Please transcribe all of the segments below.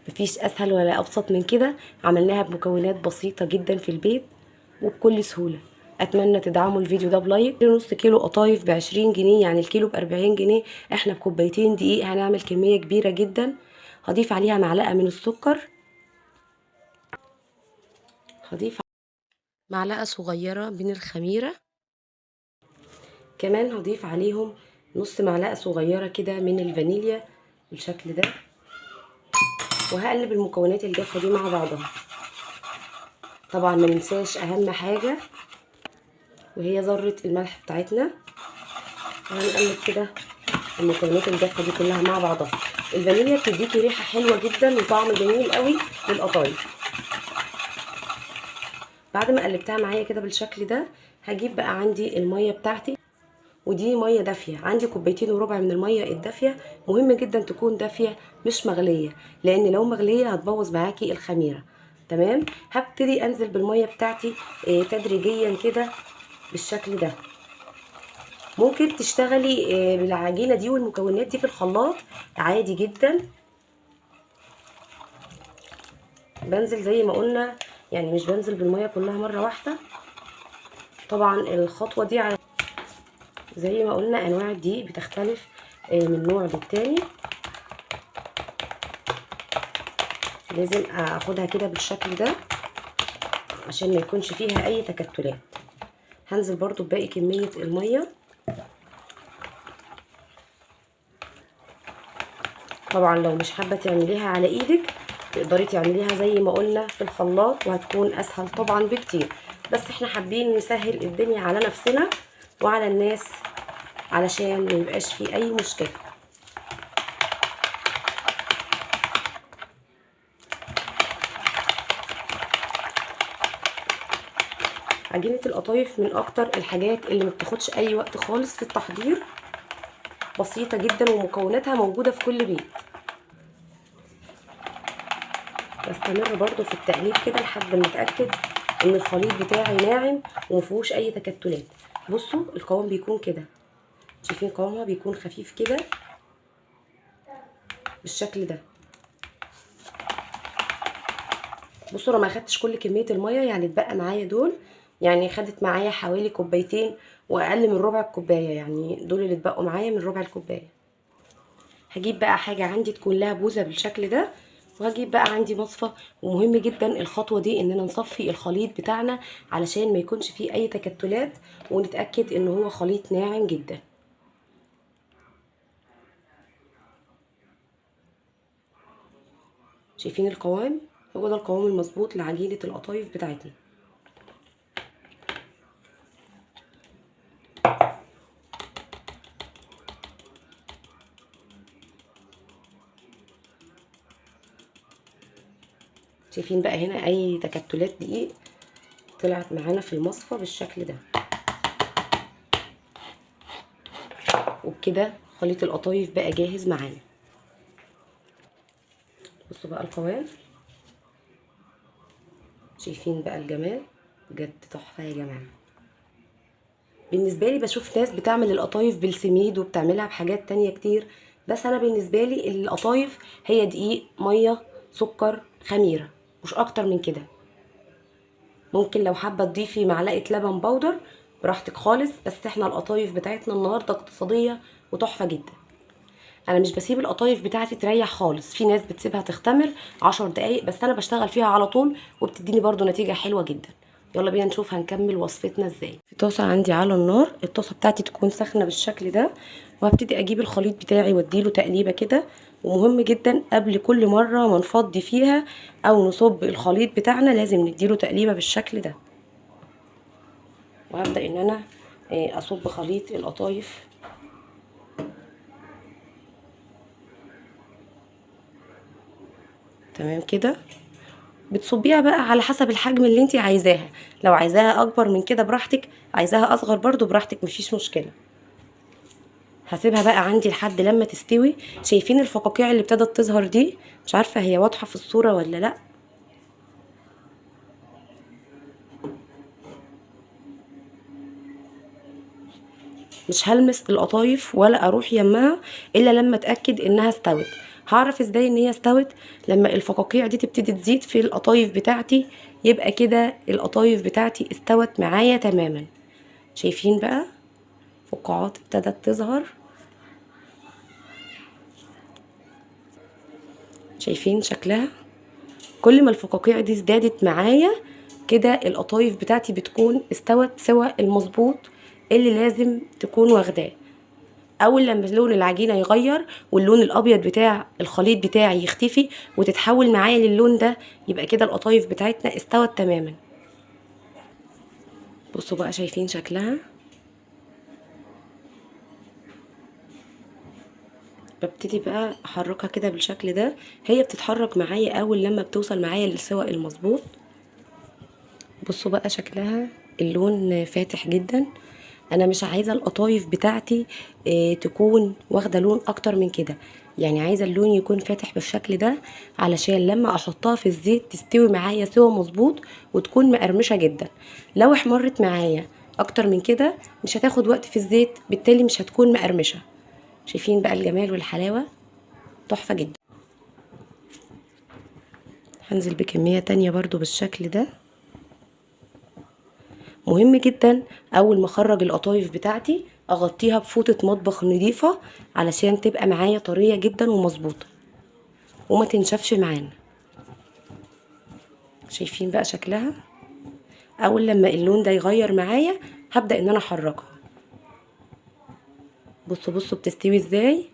مفيش اسهل ولا ابسط من كده، عملناها بمكونات بسيطة جدا في البيت وبكل سهولة. اتمنى تدعموا الفيديو ده ب like. نص كيلو قطايف ب20 جنيه، يعني الكيلو ب40 جنيه. احنا بكوبايتين دقيق هنعمل كمية كبيرة جدا. هضيف عليها معلقه من السكر، هضيف معلقه صغيرة من الخميره، كمان هضيف عليهم نص معلقه صغيرة كده من الفانيليا بالشكل ده، وهقلب المكونات الجافه دي مع بعضها. طبعا ما ننساش اهم حاجة وهي ذره الملح بتاعتنا. وهنقلب كده المكونات الجافه دي كلها مع بعضها. الفانيليا بتديكي ريحه حلوة جدا وطعم جميل قوي للقطايف. بعد ما قلبتها معايا كده بالشكل ده، هجيب بقى عندي المية بتاعتي، ودي مية دافيه. عندي كوبايتين وربع من المية الدافيه. مهم جدا تكون دافيه مش مغليه، لان لو مغليه هتبوظ معاكي الخميره. تمام، هبتدي انزل بالمية بتاعتي تدريجيا كده بالشكل ده. ممكن تشتغلي بالعجينه دي والمكونات دي في الخلاط عادي جدا. بنزل زي ما قلنا، يعني مش بنزل بالمية كلها مرة واحدة. طبعا الخطوة دي على زي ما قلنا انواع الدقيق بتختلف من نوع للتاني، لازم اخدها كده بالشكل ده عشان ما يكونش فيها اي تكتلات. هنزل برضو بباقي كمية المية. طبعا لو مش حابة تعمليها على ايدك تقدري تعمليها زي ما قلنا في الخلاط، وهتكون اسهل طبعا بكتير، بس احنا حابين نسهل الدنيا على نفسنا وعلى الناس علشان ما يبقاش في اي مشكلة. عجينة القطايف من اكتر الحاجات اللي ما بتاخدش اي وقت خالص في التحضير، بسيطة جدا ومكوناتها موجودة في كل بيت. بستمر برضو في التقليب كده لحد ما اتاكد ان الخليط بتاعي ناعم ومفيهوش اي تكتلات. بصوا القوام بيكون كده، شايفين قوامها بيكون خفيف كده بالشكل ده. بصوا انا ما اخدتش كل كمية المية، يعني اتبقى معايا دول، يعني خدت معايا حوالي كوبايتين واقل من ربع الكوباية، يعني دول اللي اتبقوا معايا من ربع الكوباية. هجيب بقى حاجة عندي تكون لها بوزه بالشكل ده، وهجيب بقى عندي مصفى. ومهم جدا الخطوة دي اننا نصفي الخليط بتاعنا علشان ما يكونش فيه اي تكتلات، ونتاكد ان هو خليط ناعم جدا. شايفين القوام؟ هو ده القوام المظبوط لعجينه القطايف بتاعتنا. شايفين بقى هنا اي تكتلات دقيق طلعت معانا في المصفى بالشكل ده. وبكده خليط القطايف بقى جاهز معانا. بصوا بقى القوام، شايفين بقى الجمال؟ بجد تحفة يا جماعة. بالنسبة لي بشوف ناس بتعمل القطايف بالسميد وبتعملها بحاجات تانية كتير، بس انا بالنسبة لي القطايف هي دقيق، مية، سكر، خميرة، مش اكتر من كده. ممكن لو حابة تضيفي معلقة لبن بودر براحتك خالص، بس احنا القطايف بتاعتنا النهاردة اقتصادية وتحفة جدا. انا مش بسيب القطايف بتاعتي تريح خالص، في ناس بتسيبها تختمر 10 دقايق، بس انا بشتغل فيها على طول وبتديني برضو نتيجة حلوة جدا. يلا بينا نشوف هنكمل وصفتنا ازاي. في طاسة عندي على النار، الطاسة بتاعتي تكون سخنة بالشكل ده، وهبتدي اجيب الخليط بتاعي واديله تقليبة كده. ومهم جدا قبل كل مرة ما نفضي فيها او نصب الخليط بتاعنا لازم نديله تقليبة بالشكل ده. وهبدأ ان انا اصب خليط القطايف. تمام كده. بتصبيها بقى على حسب الحجم اللي انتي عايزاها، لو عايزاها اكبر من كده براحتك، عايزاها اصغر برضو براحتك، مفيش مشكلة. هسيبها بقى عندي لحد لما تستوي. شايفين الفقاقيع اللي ابتدت تظهر دي؟ مش عارفة هي واضحة في الصورة ولا لا. مش هلمس القطايف ولا اروح يمها الا لما اتاكد انها استوت. هعرف ازاي ان هي استوت؟ لما الفقاقيع دي تبتدي تزيد في القطايف بتاعتي، يبقى كده القطايف بتاعتي استوت معايا تماما. شايفين بقى فقاعات ابتدت تظهر، شايفين شكلها؟ كل ما الفقاقيع دي ازدادت معايا كده القطايف بتاعتي بتكون استوت سوى المظبوط اللي لازم تكون واخداه. اول لما لون العجينة يغير واللون الابيض بتاع الخليط بتاعي يختفي وتتحول معايا للون ده، يبقى كده القطايف بتاعتنا استوت تماما. بصوا بقى شايفين شكلها؟ ببتدي بقى احركها كده بالشكل ده، هي بتتحرك معايا اول لما بتوصل معايا للسوى المظبوط. بصوا بقى شكلها، اللون فاتح جدا. انا مش عايزه القطايف بتاعتي تكون واخده لون اكتر من كده، يعني عايزه اللون يكون فاتح بالشكل ده علشان لما احطها في الزيت تستوي معايا سوا مظبوط وتكون مقرمشه جدا. لو احمرت معايا اكتر من كده مش هتاخد وقت في الزيت، بالتالي مش هتكون مقرمشه. شايفين بقى الجمال والحلاوه؟ تحفة جدا. هنزل بكمية تانية برضو بالشكل ده. مهم جدا اول ما اخرج القطايف بتاعتي اغطيها بفوطه مطبخ نظيفة علشان تبقى معايا طرية جدا ومظبوطه وما تنشفش معانا. شايفين بقى شكلها؟ اول لما اللون ده يغير معايا هبدا ان انا احركها. بصوا بصوا بتستوي ازاي.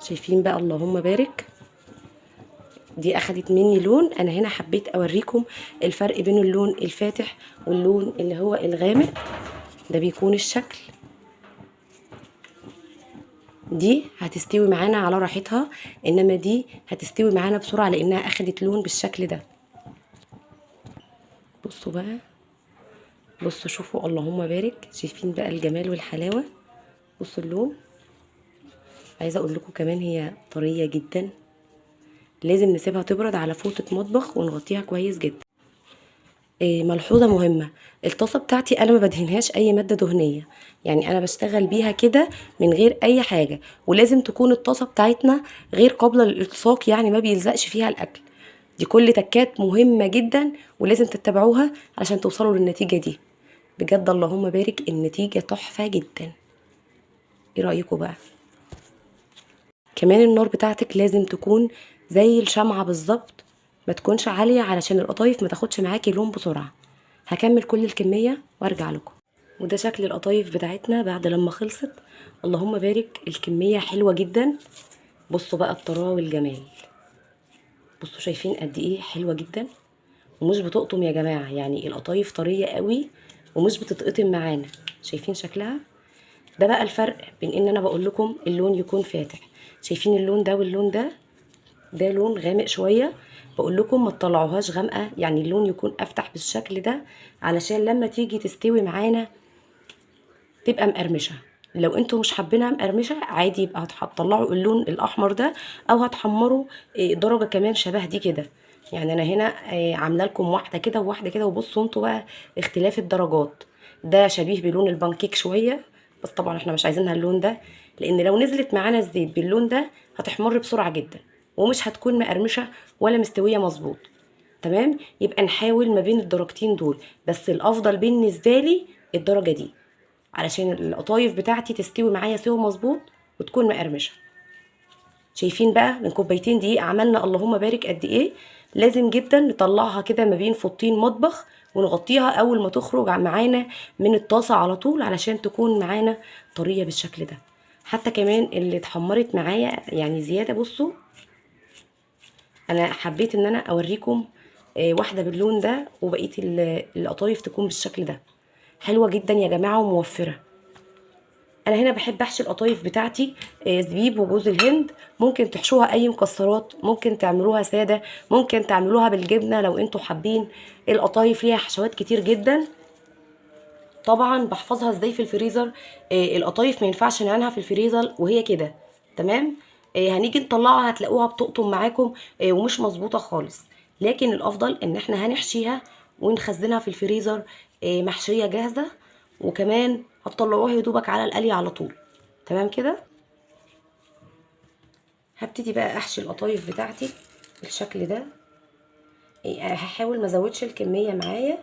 شايفين بقى؟ اللهم بارك. دي اخدت مني لون. انا هنا حبيت اوريكم الفرق بين اللون الفاتح واللون اللي هو الغامق. ده بيكون الشكل. دي هتستوي معانا على راحتها، انما دي هتستوي معانا بسرعة لانها اخدت لون بالشكل ده. بصوا بقى، بصوا شوفوا، اللهم بارك. شايفين بقى الجمال والحلاوه؟ بصوا اللون. عايزه اقول لكم كمان هي طرية جدا. لازم نسيبها تبرد على فوطه مطبخ ونغطيها كويس جدا. ملحوظة مهمة، الطاسه بتاعتي انا ما بدهنهاش اي مادة دهنية، يعني انا بشتغل بيها كده من غير اي حاجة. ولازم تكون الطاسه بتاعتنا غير قابله للالتصاق، يعني ما بيلزقش فيها الاكل. دي كل تكات مهمة جدا ولازم تتبعوها عشان توصلوا للنتيجة دي. بجد اللهم بارك، النتيجة تحفة جدا. ايه رايكم بقى؟ كمان النار بتاعتك لازم تكون زي الشمعة بالظبط، ما تكونش عالية علشان القطايف ما تاخدش معاكي لون بسرعة. هكمل كل الكمية وارجع لكم. وده شكل القطايف بتاعتنا بعد لما خلصت. اللهم بارك، الكمية حلوة جدا. بصوا بقى الطراوة والجمال. بصوا شايفين قد ايه حلوة جدا ومش بتقطم يا جماعة، يعني القطايف طرية قوي ومش بتتقطم معانا. شايفين شكلها؟ ده بقى الفرق بين ان انا بقول لكم اللون يكون فاتح. شايفين اللون ده واللون ده؟ ده لون غامق شوية، بقول لكم ما تطلعوهاش غامقه، يعني اللون يكون افتح بالشكل ده علشان لما تيجي تستوي معانا تبقى مقرمشه. لو انتوا مش حابينها مقرمشه عادي، يبقى هتطلعوا اللون الاحمر ده او هتحمروا درجه كمان شبه دي كده. يعني انا هنا عامله لكم واحدة كده وواحدة كده، وبصوا انتوا بقى اختلاف الدرجات. ده شبيه بلون البانكيك شوية، بس طبعا احنا مش عايزينها اللون ده، لان لو نزلت معانا الزيت باللون ده هتحمر بسرعة جدا ومش هتكون مقرمشه ولا مستوية مظبوط. تمام، يبقى نحاول ما بين الدرجتين دول، بس الافضل بالنسبة لي الدرجة دي علشان القطايف بتاعتي تستوي معايا سوا مظبوط وتكون مقرمشه. شايفين بقى من كوبايتين دقيق عملنا اللهم بارك قد ايه. لازم جدا نطلعها كده ما بين فوطين مطبخ ونغطيها اول ما تخرج معانا من الطاسه على طول علشان تكون معانا طرية بالشكل ده. حتى كمان اللي اتحمرت معايا يعني زيادة، بصوا انا حبيت ان انا اوريكم، واحدة باللون ده وبقية القطايف تكون بالشكل ده. حلوة جدا يا جماعة وموفره. انا هنا بحب احشي القطايف بتاعتي، زبيب وجوز الهند. ممكن تحشوها اي مكسرات، ممكن تعملوها ساده، ممكن تعملوها بالجبنه لو انتوا حابين. القطايف ليها حشوات كتير جدا. طبعا بحفظها ازاي في الفريزر؟ القطايف ما ينفعش نعينها في الفريزر وهي كده، تمام؟ هنيجي نطلعها هتلاقوها بتقطم معاكم، ومش مظبوطة خالص. لكن الافضل ان احنا هنحشيها ونخزنها في الفريزر، محشيه جاهزة، وكمان هتطلعوها يدوبك على القلي على طول. تمام كده. هبتدي بقى احشي القطايف بتاعتي بالشكل ده. هحاول ما ازودش الكمية معايا،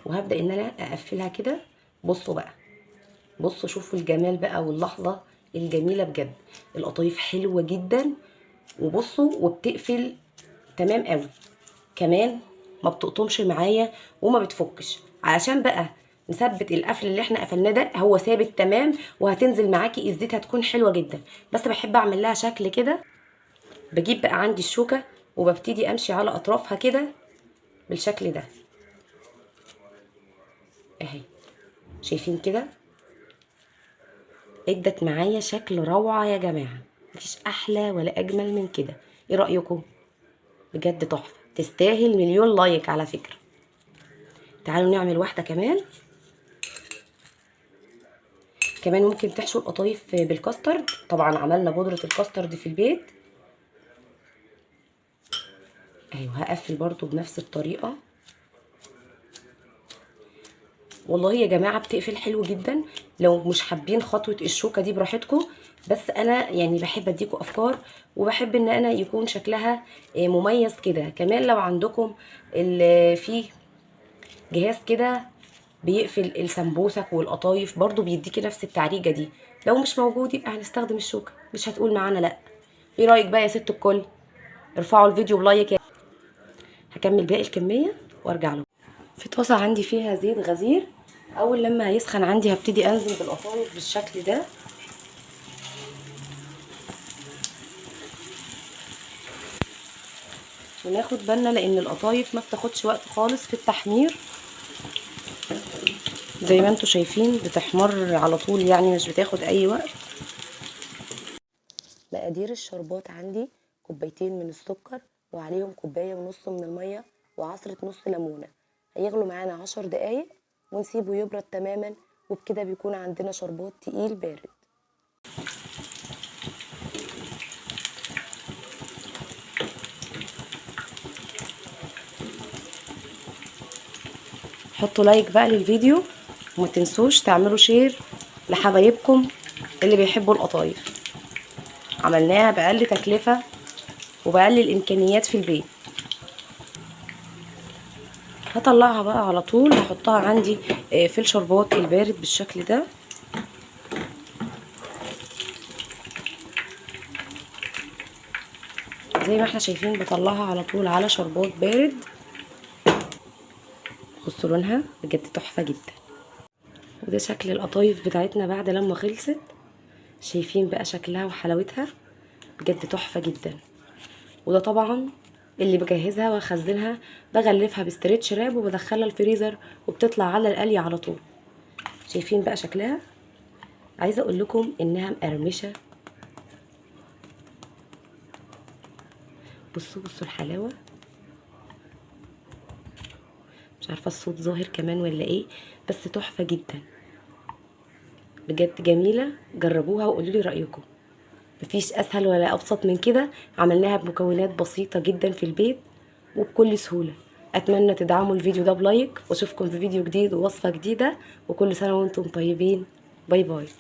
وهبدا ان انا اقفلها كده. بصوا بقى، بصوا شوفوا الجمال بقى واللحظة الجميلة بجد. القطايف حلوة جدا، وبصوا وبتقفل تمام قوي، كمان ما بتقطمش معايا وما بتفكش. علشان بقى نثبت القفل اللي احنا قفلناه ده، هو ثابت تمام، وهتنزل معاكي الزيت هتكون حلوة جدا. بس بحب اعمل لها شكل كده، بجيب بقى عندي الشوكة وببتدي امشي على اطرافها كده بالشكل ده اهي. شايفين كده؟ ادت معايا شكل روعه يا جماعة، مفيش احلى ولا اجمل من كده. ايه رايكم؟ بجد تحفة، تستاهل مليون لايك على فكرة. تعالوا نعمل واحدة كمان. كمان ممكن تحشوا القطايف بالكاسترد، طبعا عملنا بودره الكاسترد في البيت. ايوه هقفل برضو بنفس الطريقة. والله يا جماعة بتقفل حلو جدا. لو مش حابين خطوة الشوكة دي براحتكم، بس انا يعني بحب اديكم افكار، وبحب ان انا يكون شكلها مميز كده. كمان لو عندكم في جهاز كده بيقفل السمبوسك والقطايف برضو بيديكي نفس التعريجه دي. لو مش موجود يبقى هنستخدم الشوكة، مش هتقول معانا لا. ايه رايك بقى يا ست الكل؟ ارفعوا الفيديو ب like. هكمل باقي الكمية وارجع لكم. في طاسه عندي فيها زيت غزير، اول لما هيسخن عندي هبتدي انزل بالقطايف بالشكل ده. وناخد بالنا لان القطايف ما بتاخدش وقت خالص في التحمير، زي ما انتم شايفين بتحمر على طول، يعني مش بتاخد اي وقت. مقادير الشربات عندي كوبايتين من السكر، وعليهم كوباية ونص من المية، وعصره نص ليمونه. هيغلوا معانا 10 دقايق ونسيبه يبرد تماما، وبكده بيكون عندنا شربات تقيل بارد. حطوا like بقى للفيديو، وما تنسوش تعملوا share لحبايبكم اللي بيحبوا القطايف. عملناها بأقل تكلفة وبأقل الإمكانيات في البيت. هطلعها بقى على طول، هحطها عندي في الشربات البارد بالشكل ده. زي ما احنا شايفين بطلعها على طول على شربات بارد. بصوا لونها بجد تحفة جدا. وده شكل القطايف بتاعتنا بعد لما خلصت. شايفين بقى شكلها وحلاوتها، بجد تحفة جدا. وده طبعا اللي بجهزها واخزنها، بغلفها ب stretch wrap وبدخلها الفريزر، وبتطلع على القلي على طول. شايفين بقى شكلها؟ عايزه اقول لكم انها مقرمشه. بصوا بصوا الحلاوة، مش عارفه الصوت ظاهر كمان ولا ايه، بس تحفة جدا بجد، جميلة. جربوها وقولوا لي رايكم. مفيش اسهل ولا ابسط من كده، عملناها بمكونات بسيطة جدا في البيت وبكل سهولة. اتمنى تدعموا الفيديو ده ب like، واشوفكم في فيديو جديد ووصفه جديدة، وكل سنة وانتم طيبين. bye bye.